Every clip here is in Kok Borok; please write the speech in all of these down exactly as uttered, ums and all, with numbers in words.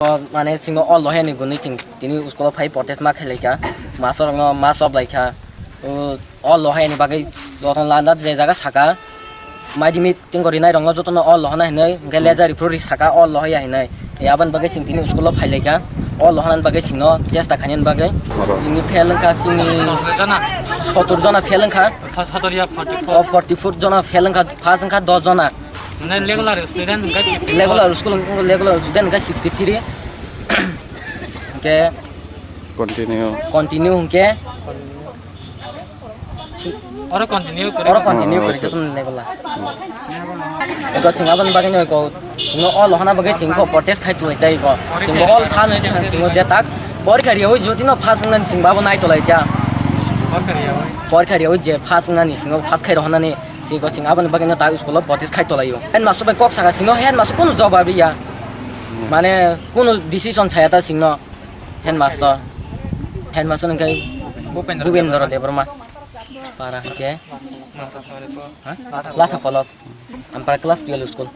O, mane, chwngno o lohayani gwnwi chwng tini school-o phai protest ma khlai kha, master rokno ma chop lai kha. O, o lohayani bagwi jotono landa je jaga saka, madhyamik tingko rinai rokno jotono o lohana hinwi, hwnkhe leja riphuru ri saka o lohaya hinwi. E, aboni bagwi chwng tini school-o phai lai kha, o lohanani bagwi chwngno chesta khainani bagwi. Oro. Chini fail wngkha, chini sotor jona fail wngkha. Sotor ya forty four. O forty four jona fail wngkha, pass wngkha dos jona. Mane regular student hwnkhe fifty four. Regular school, regular student hwnkhe sixty three. Hwnkhe continue. Continue hwnkhe. Oro continue kore. Oro continue kore, jotono regular. Eko chwng aboni bagwi no eko, chwngno o lohana bagwi chwng eko protest khai tongwi tei eko. Chwngbo o sanwi chwngno je tak porikha riyawi jotino pass wngnani chwngbo abo nai tolai kha. Porikha riyawi je pass wngnani chwngno pass khai rohornani. Chwng ko chwng aboni bagwino tak school-o protest khai tolaio. Headmaster bai kok saka chwngno headmaster kunu jawab ya. Mane kunu decision saya ta chwngno headmaster. Headmaster hwnkhe Bhupendra Bhupendra Debbarma. Debbarma. Para hwnkhe. Ha? Latha Kolok. Ampara class twelve school.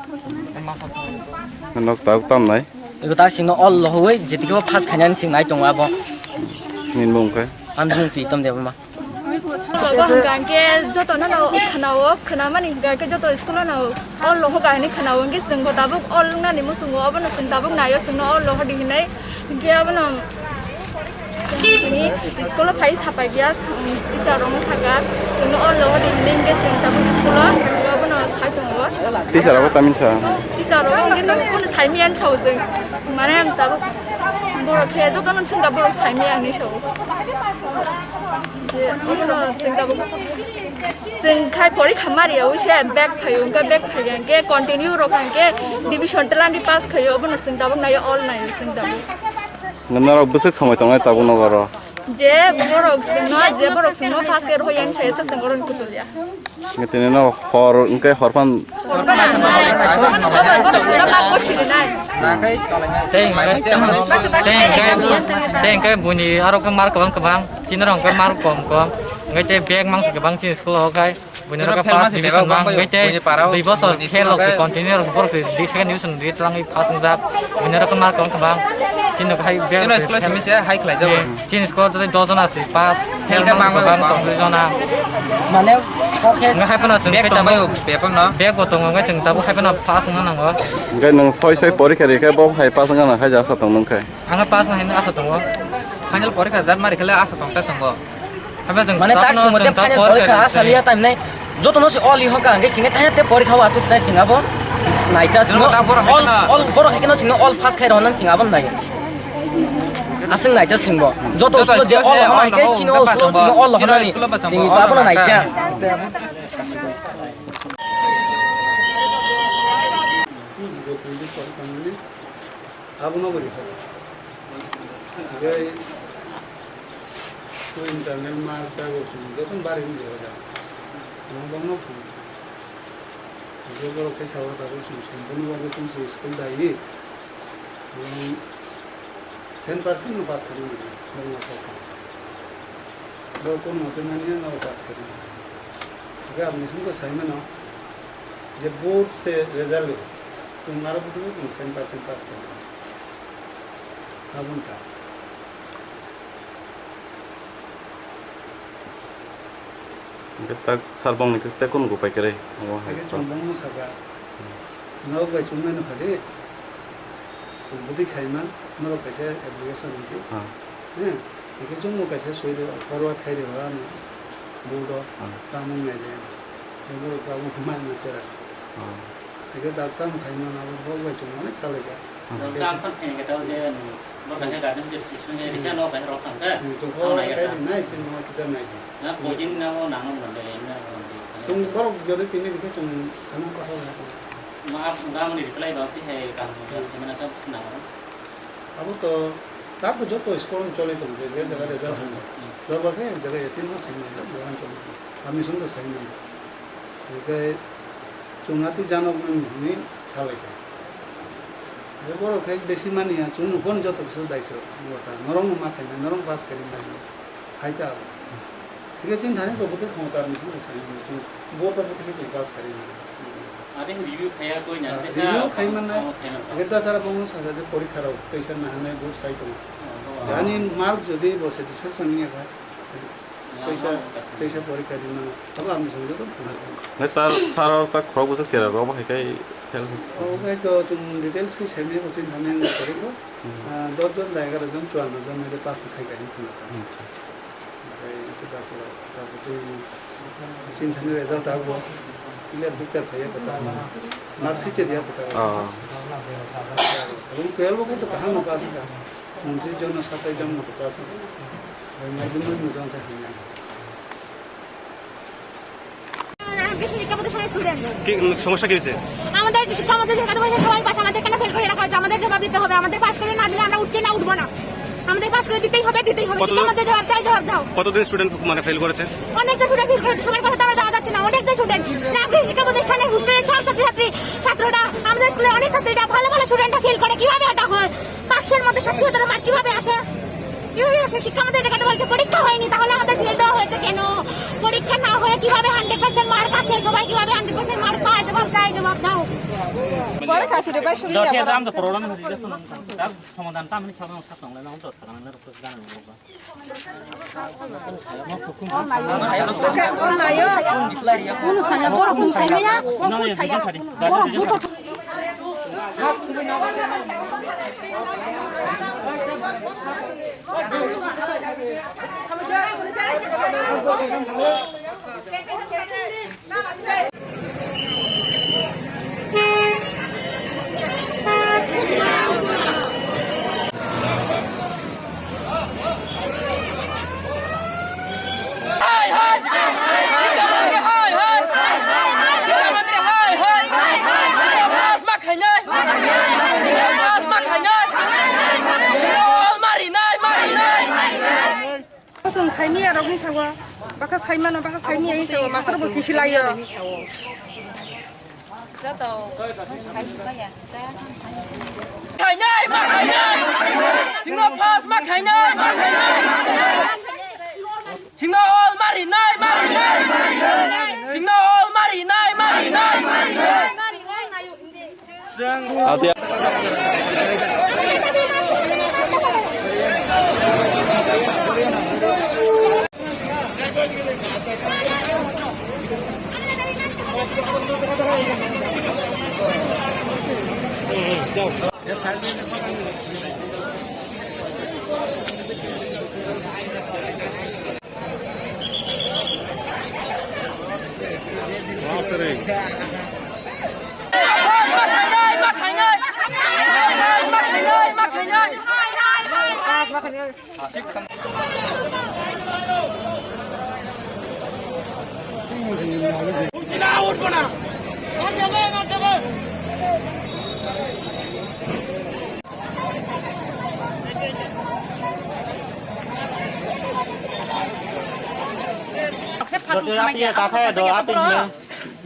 Nok tak tam nai. Ego tak chwngno all lohoi jetikhe pass khainani chwng nai tongo abo. Nini mung khe? Ang bung Pritom Debbarma. Logo hwnkha hwnkhe jotono no khwnao, khwnamani hwnkha hwnkhe joto school-o no all loho kahini khwnao, hwnkhe chwngbo tabuk all wngnani muchungo, obono chwng tabuk naio, chwngno all loho di hinwi. Hwnkhe abono tini school-o phai sapai ya, teacher rokno saka, chwngno all loho di hinwi, hwnkhe chwng tabuk school-o abono sai tongo. Teacher rok tamni sa? Teacher rok hwnkhe tabuk kunu saimaya hinwi sao chwng, mane tabuk borok khe jotono chwng tabuk borok saimaya hinwi sao. Obono chwng tabuk, chwng khai porikha mariya wi se back phaio, hwnkhe back phaiya hwnkhe continue rok hwnkhe division twlangwi pass khaio, obono chwng tabuk naio, all naio chwng tabuk. Norok bwswk somoi tongnai tabuk nogo oro? Je borok chwngno, je borok chwngno pass khe rohorya hinwi sai chwng oroni kutulya. Tini no hor, hwnkhe hor phan. Hor phan. Obo borok chwngno map bo sirinai. Tei hwnkhe, tei hwnkhe, tei hwnkhe buini aro khe mar kwbang kwbang, chini rok hwnkhe mar kom kom, hwnkhe tei bag mangsa kwbang chini school o khai, buini oro khe first division mang, hwnkhe tei dui bosor fail rok se continue rok borok se second division rwi twlangwi pass wngjak, buini oro khe mar kwbang kwbang, chini rok hai bag chini school o simi se hai khlai jago. Chini school o tei dos jona se pass, fail khe mang kwbang tong soi jona. Mane, kok khe. Hwnkhe hai phano chwng bag tei tongbaio tabuk bebak no. Bag bo tongo, hwnkhe chwng tabuk hai phano pass wngna nango. Hwnkhe nwng soi soi porikha rikhe bo hai pass wngna nang hai asa tong nung khe. Ang pass wngna hinwi asa tongo. Final porikha jat mari khe le asa tong ta chwngbo. Hai phano chwng mane tak tabukno chwngbo chwng te tabuk final porikha porikha asa liya time nai. Jotono se all iho ka hwnkhe singkhe tanya te porikha o aswk sinai chwng abo. Naita chwngno ta borok all, haikhe no all, borok haikhe no chwngno all pass khai rohornani chwng abo nai. Aswk naita chwngbo. Joto joto school je school all se hama all hwnkhe no chini hwnba school chwngno all chini hwnani school ba chwngbo chwng all abono hwnka. Naikha. Abono bo rihoro. Tei internal mark tei bo chwng jotono bari wngwi rihorjak. Ang bono phunukha. Tei borok khe sao tabuk chwng sompurno bagwi chwng se school daiwi. Ang cent percent no pass khainai nini bongma sakha. Bo kono mote manya no pass khainai. Hwnkhe aboni simi bo sai mano je board se result o chwng aro butugo chwng cent percent pass khainai. Aboni ta. Hwnkhe tak sir bongni khe tei kunu upai kwrwi. Omo hai hwnkhe chwng bongno sakha. Norok bai chwng naino phadi. Chwng bwtwi khaiman, norok kaisa application rwdi. Ah. He, hwnkhe chwngno kaisa swi rw, forward khai rw ano board o, ah, tamo nai le. Borok tabuk mai ma chera. Ah. Hwnkhe dak tamo khaimano abo bo bai chwng onek salai kha. Ah. Dak tamo khaina khe tamo je, bo kaisa guardian je swi swi rikha no kaisa rok thang khe. Hmm, chwng tamo nai khe khai tamo. Nai chwng ma kita nai khe. Na, poitin na o nang nang nang de, na o nang de. Chwng borok jodi tini bikhe chwng thangma kotha. Ma, ap, gamani reply ba, ti hai kam, hmm, ya, semana kam sina. Abo to tabuk joto school-o choli tongo, je jaga result hwnwi. Joba khe ek jaga estimate simi jaga choli tongo. Ami song to sai nang. Hwnkhe chwng atwi janok nang hwnwi salai kha. Je borok khe besi mani ya, chwng no phone joto kisa daityo. Bota, norok no ma khainai, norok pass khainai. Hai ta abo. Hwnkhe chini thani to bwtwi khongo ta, ami song to sai nang. Chwng bo to bwtwi se chwng pass khainai. Review khaiya koi na, review khai manna, ageta sara bongno saka je porikha rok teisa nahanai bo sai tongo. Jani mark jodi bo satisfaction niya kha, teisa, teisa porikha di mano. Abo ang song joto khna. Ne sar, sar ta khorok bwswk sera rok bo hai kai fail. O kai to chum details kai semi ko chin thamya ang kori ko. Hmm. Ah, dos jon da egaroh jon, chuanno jon ne pass khai kai khna. Hmm. Oke, itu dah kira, dah betul. Chin thani result abo clear picture khaiya kota. Mark sheet dia kota. Ah. Room twelve bo kaitu kaham no pass ka. Untris jon no satai jon no pass. Mai dum no jon sa hanya. কি, উম, সমস্যা কি হয়েছে? আমাদের শিক্ষা মন্ত্রী যেখানে বসে সবাই পাশে, আমাদের কেন ফেল করে রাখা হয়েছে? আমাদের জবাব দিতে হবে। আমাদের পাশ করে না দিলে আমরা উঠছি না, উঠবো না। আমাদের পাশ করে দিতেই হবে, দিতেই হবে। কতজন, শিক্ষা মন্ত্রী জবাব চাই, জবাব দাও। কতজন স্টুডেন্ট মানে ফেল করেছে? অনেকজন স্টুডেন্ট ফেল করেছে, সবার কথা তো আমরা যাওয়া যাচ্ছে না। অনেকজন স্টুডেন্ট রামকৃষ্ণ শিক্ষা প্রতিষ্ঠানের হোস্টেলের সব ছাত্রছাত্রী, ছাত্ররা, আমাদের স্কুলে অনেক ছাত্রীরা, ভালো ভালো স্টুডেন্টরা ফেল করে, কিভাবে এটা হয়? পাঁচশোর মধ্যে সাতশো সতেরো মার্ক কিভাবে আসে? কিভাবে আসে? শিক্ষা মন্ত্রী যেখানে বলছে পরীক্ষা হয়নি, তাহলে আমাদের ফেল দেওয়া হয়েছে কেন? পরীক্ষা না হয়ে কিভাবে হান্ড্রেড পার্সেন্ট মার্ক আসে? সবাই কিভাবে হান্ড্রেড পার্সেন্ট মার্ক পায়? জবাব চাই, জবাব দাও। পরে খাসি রে ভাই, শুনি যা, ঠিক আছে, পরে। আমি তো প্রবলেম হচ্ছে, just তার সমাধান তো আমি সাধারণ ছাত্র, আমরা তো সাধারণ মানুষ, জানেন না। হায় হায়! শিক্ষামন্ত্রী হায় হায়! শিক্ষামন্ত্রী হায় হায়! শিক্ষা পাস মা খাইনাই! শিক্ষা পাস মা খাইনাই! শিক্ষা অল মারিনাই, মারিনাই! Chwng saimaya rokni sago, bwkha saimano, bwkha saimaya hinwi sago, master bo kisi laio. Khainai, ma khainai. Singno pass ma khainai, ma khainai. Singno all ma rinai, ma rinai. Singno all ma rinai, ma rinai.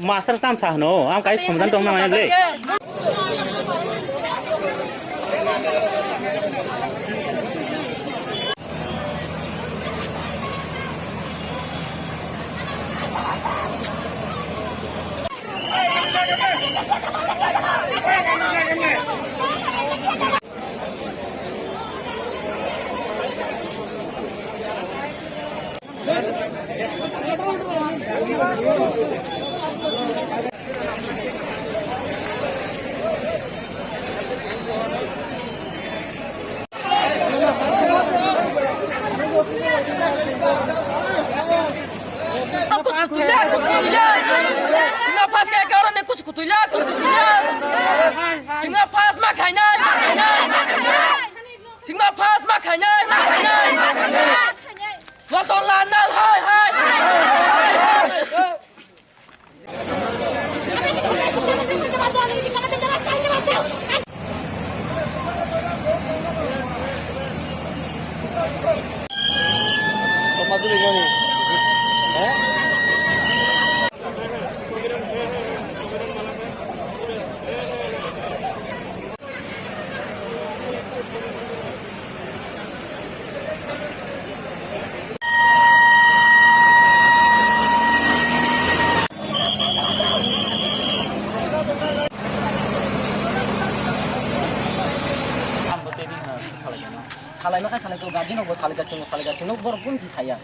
Master sam sa hwno, ang kai somdan tong nang le. Singna pass kaya kaya oroni kuchu kutuila, kuchu kutuila. Singna pass ma khainai, ma khainai. Singna pass ma khainai, ma khainai. Loton la nal hai, hai. Salaima khe salai to guardian rokbo salai da chwngno salai da chwngno borok kun si saya.